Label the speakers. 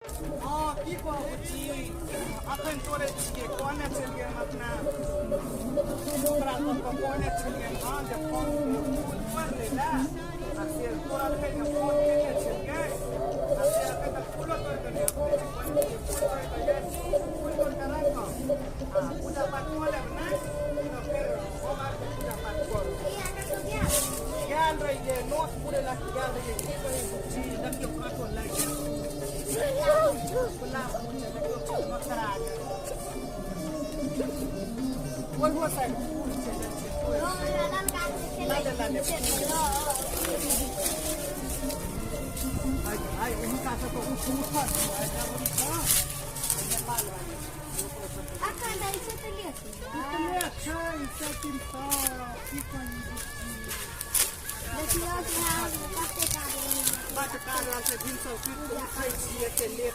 Speaker 1: हँ, की कहू छी, अखन तोड़े छियै। कहने छलियै हम अपना ओकरा सबके, कहने छलियै हँ जे फोन फूल तोड़ि लै लए, आ से तोड़लकै ने। फोन केने छलियै, आ से एखन तक फूलो तोड़ि कऽ नहि अबै छै। कहने छियै फूल तोड़ि कऽ जाइ छी, फूल तोड़ि कऽ राखब आ पूजा पाठ कऽ लेब ने, तऽ फेर हम आबि कऽ पूजा पाठ करब। गेल रहियै नोत पुरै लए, गेल रहियै। की कहै बुच्ची, देखियौ काँटो लागि गेल। गुलाब फूल छै, देखियौ मकरा गेल। ओहियो साइड फूल छै, जाइ छियै तोड़ि। लाले लाले फूल। आइ आइ हुनका सबके उठ उठल छै। आइ जरूरी छै नेपाल वाली ओकरो सबके। कितने छै 350, की कही बुच्ची। बड्ड काज रहल छै, भिनसर सुति कऽ उठै छी एते लेट।